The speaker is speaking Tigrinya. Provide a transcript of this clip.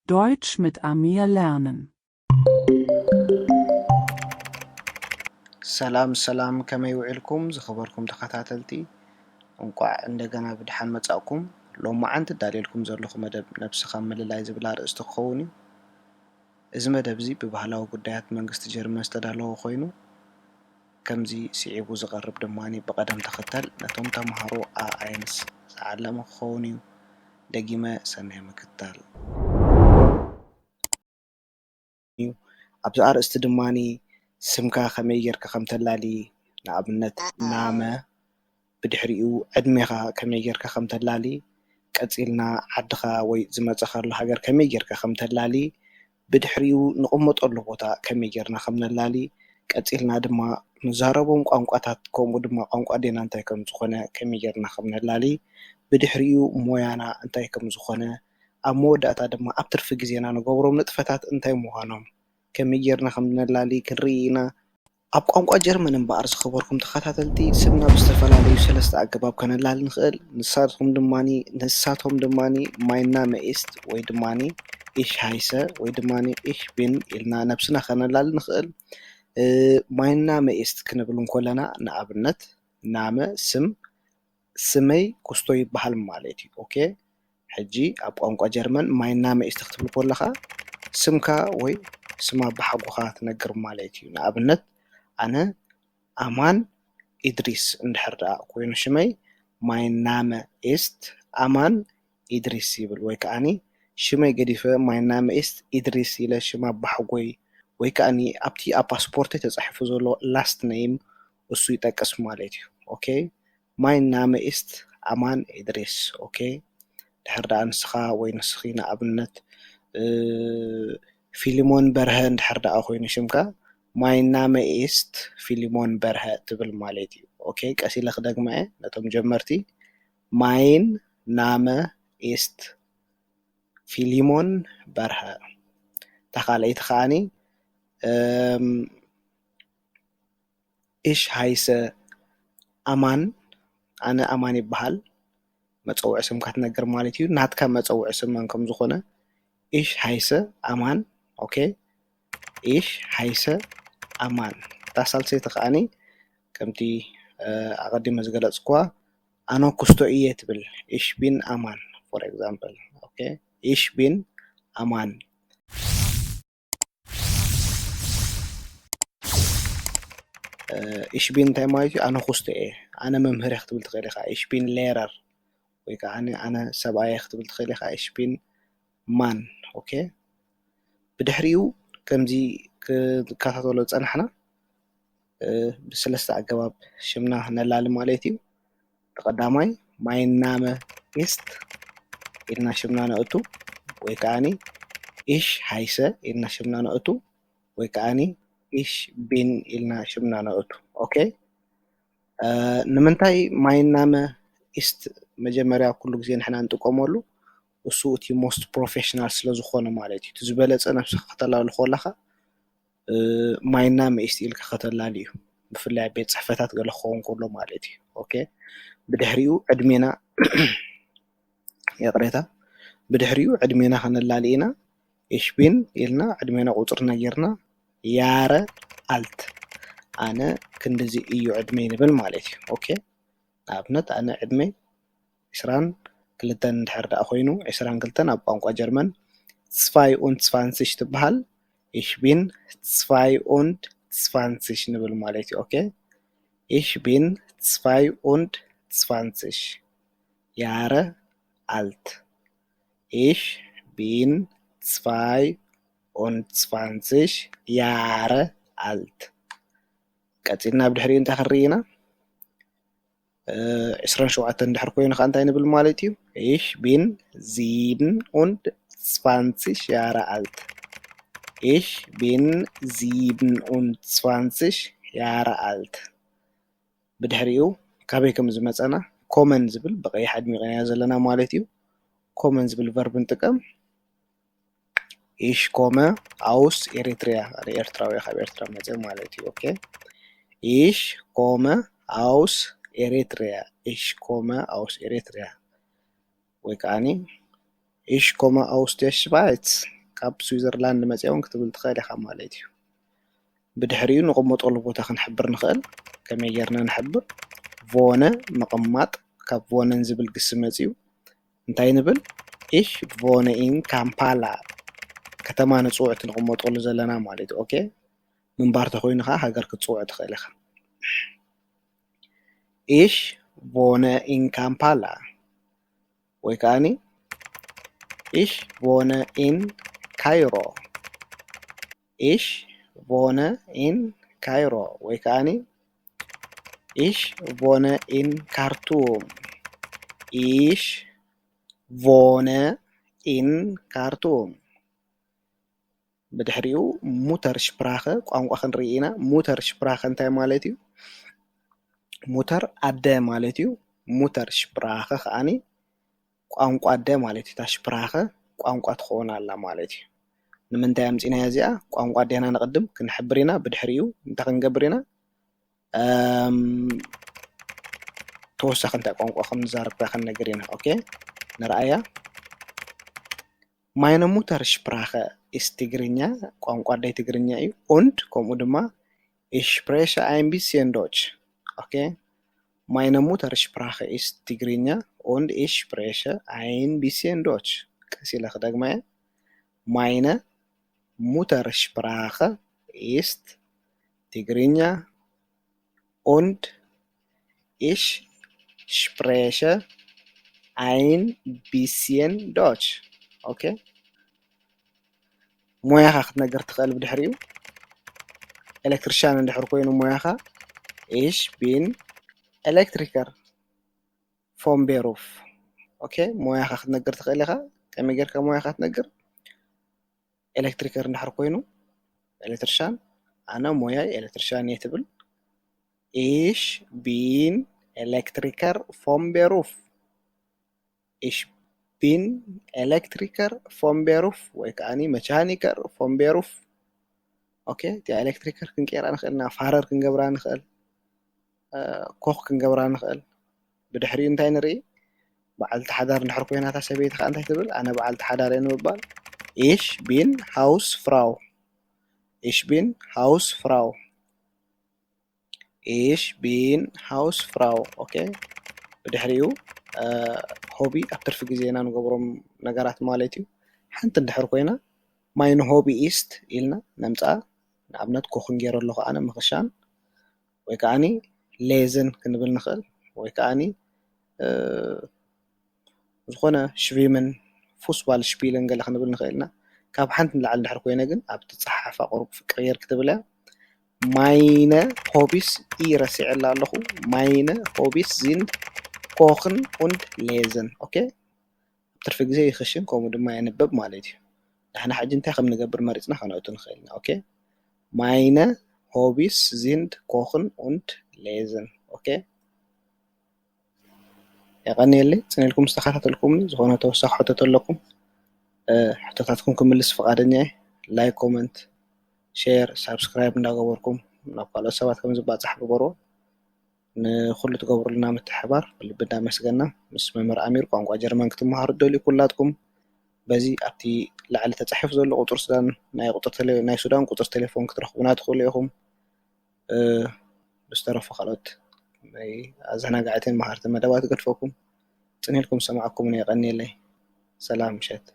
Deutsch mit Amir lernen. ሰላም ሰላም፣ ከመይ ውዒልኩም ዝኸበርኩም ተኸታተልቲ? እንቋዕ እንደገና ብድሓን መጻእኩም። ሎማዓንቲ ዳልየልኩም ዘለኹ መደብ ነብስኻ ምልላይ ዝብል ኣርእስቲ ክኸውን እዩ። እዚ መደብ እዚ ብባህላዊ ጉዳያት መንግስቲ ጀርመን ዝተዳለወ ኮይኑ፣ ከምዚ ስዒቡ ዝቐርብ ድማ ብቐደም ተኸተል ነቶም ተምሃሮ ኣኣይንስ ዝዓለመ ክኸውን እዩ። ደጊመ ሰናይ ምክትታል። እዩ። ኣብዚ ኣርእስቲ ድማ ስምካ ከመይ ጌርካ ከም ተላሊ፣ ንኣብነት ናመ፣ ብድሕሪኡ ዕድሜኻ ከመይ ጌርካ ከም ተላሊ፣ ቀጺልና ዓድኻ ወይ ዝመጸኻሉ ሃገር ከመይ ጌርካ ከም ተላሊ፣ ብድሕሪኡ ንቕመጠሉ ቦታ ከመይ ጌርና ከም ነላሊ፣ ቀጺልና ድማ ንዛረቦም ቋንቋታት ከምኡ ድማ ቋንቋ ኣዴና እንታይ ከም ዝኾነ ከመይ ጌርና ከም ነላሊ፣ ብድሕሪኡ ሞያና እንታይ ከም ዝኾነ፣ ኣብ መወዳእታ ድማ ኣብ ትርፊ ግዜና ንገብሮም ንጥፈታት እንታይ ምዃኖም፣ ከመይ ጌርና ከም ነላሊ ክንርኢ ኢና። ኣብ ቋንቋ ጀርመን እምበኣር ዝኸበርኩም ተኸታተልቲ፣ ስምና ብዝተፈላለዩ ሰለስተ ኣገባብ ከነላሊ ንኽእል። ንሳቶም ድማ ንሳቶም ድማ ማይን ናመ ኢስት ወይ ድማ ኢሽ ሃይሰ ወይ ድማ ኢሽ ቢን ኢልና ነብስና ከነላሊ ንኽእል። ማይን ናመ ኢስት ክንብል እንኮለና ንኣብነት ናመ ስም፣ ስመይ ኩስቶ ይበሃል ማለት እዩ። ኦኬ፣ ሕጂ ኣብ ቋንቋ ጀርመን ማይን ናመ ኢስት ክትብል ከለኻ ስምካ ወይ ስም ኣባሓጎኻ ትነግር ማለት እዩ። ንኣብነት ኣነ ኣማን ኢድሪስ እንድሕር ደኣ ኮይኑ ሽመይ፣ ማይን ናመ ኢስት ኣማን ኢድሪስ ይብል። ወይ ከዓኒ ሽመይ ገዲፈ ማይን ናመ ኢስት ኢድሪስ ኢለ ሽም ኣባሓጎይ ወይ ከዓኒ ኣብቲ ኣብ ፓስፖርተይ ተጻሒፉ ዘሎ ላስት ነይም እሱ ይጠቅስ ማለት እዩ። ኦኬ፣ ማይን ናመ ኢስት ኣማን ኢድሪስ። ኦኬ፣ ድሕር ደኣ ንስኻ ወይ ንስኺ ንኣብነት ፊሊሞን በርሀ እንድሕር ደኣ ኮይኑ ሽምካ፣ ማይን ናመ ኢስት ፊሊሞን በርሀ ትብል ማለት እዩ። ኦኬ፣ ቀስ ኢለ ክደግማ እየ ነቶም ጀመርቲ። ማይን ናመ ኢስት ፊሊሞን በርሀ። እታ ካልኣይቲ ከዓኒ ኢሽ ሃይሰ ኣማን፣ ኣነ ኣማን ይበሃል። መጸውዒ ስምካ ትነግር ማለት እዩ። ናትካ መጸውዒ ስም መን ከም ዝኾነ ኢሽ ሃይሰ ኣማን። ኦኬ፣ ኢሽ ሃይሰ ኣማን። እታ ሳልሰይቲ ከዓኒ ከምቲ ኣቐዲመ ዝገለጽኩዋ ኣነ ኩስቶ እየ ትብል። ኢሽ ቢን ኣማን፣ for example። ኦኬ፣ ኢሽ ቢን ኣማን። ኢሽ ቢን እንታይ ማለት እዩ? ኣነ ኩስቶ እየ፣ ኣነ መምህር እየ ክትብል ትኽእል ኢኻ። ኢሽ ቢን ሌረር ወይ ከዓ ኣነ ሰብኣይ እየ ክትብል ትኽእል ኢኻ። ኢሽ ቢን ማን። ኦኬ፣ ብድሕሪኡ ከምዚ ክንከታተሎ ዝጸናሕና ብሰለስተ ኣገባብ ሽምና ነላሊ ማለት እዩ። ብቐዳማይ ማይን ናመ ኢስት ኢልና ሽምና ነእቱ፣ ወይ ከዓኒ ኢሽ ሃይሰ ኢልና ሽምና ነእቱ፣ ወይ ከዓኒ ኢሽ ቢን ኢልና ሽምና ነእቱ። ኦኬ፣ ንምንታይ ማይን ናመ ኢስት መጀመርያ ኩሉ ግዜ ንሕና እንጥቀመሉ? እሱ እቲ ሞስት ፕሮፌሽናል ስለ ዝኾነ ማለት እዩ። እቲ ዝበለጸ ነብስኻ ከተላሉ ከለኻ ማይን ናመ ኢስት ኢልካ ከተላሊ እዩ። ብፍላይ ኣብ ቤት ጽሕፈታት ገለ ክኸውን ከሎ ማለት እዩ። ኦኬ፣ ብድሕሪኡ ዕድሜና፣ ይቕሬታ፣ ብድሕሪኡ ዕድሜና ከነላሊ ኢና። ኢሽ ቢን ኢልና ዕድሜና ቁጽሪ ነጊርና ያረ ኣልት፣ ኣነ ክንድዚ እዩ ዕድመይ ንብል ማለት እዩ። ኦኬ፣ ንኣብነት ኣነ ዕድመይ ዕስራን ክልተን እንድሕር ደኣ ኮይኑ፣ ዕስራን ክልተን ኣብ ቋንቋ ጀርመን zwei und zwanzig ትበሃል። Ich bin zwei und zwanzig ንብል ማለት እዩ። ኦኬ፣ ich bin zwei und zwanzig Jahre alt። Ich bin zwei und zwanzig Jahre alt። ቀጺልና ብድሕሪኡ እንታይ ክንርኢ ኢና? ዕስራን ሸውዓተን እንድሕር ኮይኑ ከዓ እንታይ ንብል ማለት እዩ? Ich bin sieben und zwanzig Jahre alt። Ich bin sieben und zwanzig Jahre alt። ብድሕሪኡ ካበይ ከም ዝመጸና ኮመን ዝብል ብቐይሕ ኣድሚቕናዮ ዘለና ማለት እዩ። ኮመን ዝብል ቨርብ ንጥቀም። Ich komme aus Eritrea፣ ኣነ ኤርትራዊ ካብ ኤርትራ መጸ ማለት እዩ። ኦኬ፣ ich komme aus Eritrea፣ ich komme aus Eritrea። ወይ ከዓኒ ich komme aus der Schweiz፣ ካብ ስዊዘርላንድ መፅያ እውን ክትብል ትኽእል ኢኻ ማለት እዩ። ብድሕሪኡ ንቕመጠሉ ቦታ ክንሕብር ንኽእል። ከመይ ጌርና ንሕብር? ቮነ ምቕማጥ፣ ካብ ቮነን ዝብል ግሲ መፅዩ እንታይ ንብል? Ich wohne in Kampala። ከተማ ንፅውዕቲ ንቕመጠሉ ዘለና ማለት እዩ። ኦኬ፣ ምንባር ተኮይኑ ከዓ ሃገር ክትፅውዕ ትኽእል ኢኻ። Ich wohne in Kampala ወይ ከዓኒ Ich wohne in Kairo። Ich wohne in Kairo ወይ ከዓኒ Ich wohne in Khartoum። Ich wohne in Khartoum። ብድሕሪኡ Muttersprache ቋንቋ ክንርኢ ኢና። Muttersprache እንታይ ማለት እዩ? Mutter ኣደ ማለት እዩ። Muttersprache ከዓኒ ቋንቋ ኣደ ማለት እዩ። እታ Sprache ቋንቋ ትኸውን ኣላ ማለት እዩ። ንምንታይ ኣምፂናያ እዚኣ? ቋንቋ ኣዴና ንቕድም ክንሕብር ኢና። ብድሕሪኡ እንታይ ክንገብር ኢና? እም፣ ተወሳኺ እንታይ ቋንቋ ከም ንዛረብ ከኣ ክንነግር ኢና። ኦኬ፣ ንርኣያ። Meine Muttersprache ist ትግርኛ፣ ቋንቋ ኣደይ ትግርኛ እዩ። Und ከምኡ ድማ Ich spreche ein bisschen Deutsch። ኦኬ፣ Meine Muttersprache ist ትግርኛ und ich spreche ein bisschen Deutsch። ቀስ ኢለ ክደግማ እየ። Meine Muttersprache ist ትግርኛ und ich spreche ein bisschen Deutsch። ኦኬ፣ ሞያኻ ክትነግር ትኽእል። ብድሕሪኡ ኤሌክትሪሻን እንድሕር ኮይኑ ሞያኻ Ich bin Elektriker vom Beruf። ኦኬ፣ ሞያኻ ክትነግር ትኽእል ኢኻ። ከመይ ጌርካ ሞያኻ ትነግር? ኤሌክትሪከር እንድሕር ኮይኑ ኤሌክትሪሻን፣ ኣነ ሞያይ ኤሌክትሪሻን እየ ትብል። Ich bin Elektriker vom Beruf። Ich bin Elektriker vom Beruf ወይ ከዓኒ Mechaniker vom Beruf። ኦኬ፣ እቲኣ ኤሌክትሪከር ክንቀይራ ንኽእል ኢና፣ ፋረር ክንገብራ ንኽእል፣ ኮኽ ክንገብራ ንኽእል። ብድሕሪኡ እንታይ ንርኢ? በዓልቲ ሓዳር እንድሕር ኮይና እታ ሰበይቲ ከዓ እንታይ ትብል? ኣነ በዓልቲ ሓዳር እየ ንምባል Ich bin Hausfrau። Ich bin Hausfrau። Ich bin Hausfrau። ኦኬ፣ ብድሕሪኡ ሆቢ ኣብ ትርፊ ግዜና ንገብሮም ነገራት ማለት እዩ። ሓንቲ እንድሕር ኮይና Mein Hobby ist ኢልና ነምፅኣ። ንኣብነት ኮኽ ክንገይረ ኣለኹ ኣነ ምኽሻን ወይ ከዓኒ lesen ክንብል ንኽእል ወይ ከዓኒ ዝኾነ schwimmen፣ Fußball spielen ገለ ክንብል ንኽእል ኢና። ካብ ሓንቲ ንላዕሊ እንድሕር ኮይነ ግን ኣብቲ ፀሓፋ ቁሩብ ቅይር ክትብል እያ። Meine Hobbys፣ ኢ ረሲዐላ ኣለኹ። Meine Hobbys sind kochen und lesen። ኦኬ፣ ኣብ ትርፊ ግዜ ይኽሽን ከምኡ ድማ የንብብ ማለት እዩ። ንሕና ሕጂ እንታይ ከም ንገብር መሪፅና ከነእቱ ንኽእል ኢና። ኦኬ፣ Meine Hobbys sind kochen und lesen። ኦኬ፣ የቐንየለይ ፅን ኢልኩም ዝተኸታተልኩምኒ። ዝኾነ ተወሳኺ ሕቶ ተለኩም ሕቶታትኩም ክምልስ ፍቓደኛ እየ። Like፣ comment፣ share፣ subscribe እንዳገበርኩም ናብ ካልኦት ሰባት ከም ዝባፃሕ ግበርዎ። ንኹሉ ትገብሩልና ምትሕባር ብልቢ እንዳመስገና ምስ መምህር ኣሚር ቋንቋ ጀርመን ክትመሃሩ ትደልዩ ኩላትኩም በዚ ኣብቲ ላዕሊ ተፃሒፉ ዘሎ ቁፅሪ ሱዳን ናይ ቁፅሪ ናይ ሱዳን ቁፅሪ ቴሌፎን ክትረኽቡና ትኽእሉ ኢኹም። ብዝተረፈ ካልኦት ናይ ኣዘናጋዕትን መሃርትን መደባት ገድፈኩም ፅን ኢልኩም ዝሰማዕኩምኒ የቐንየለይ። ሰላም ምሸት።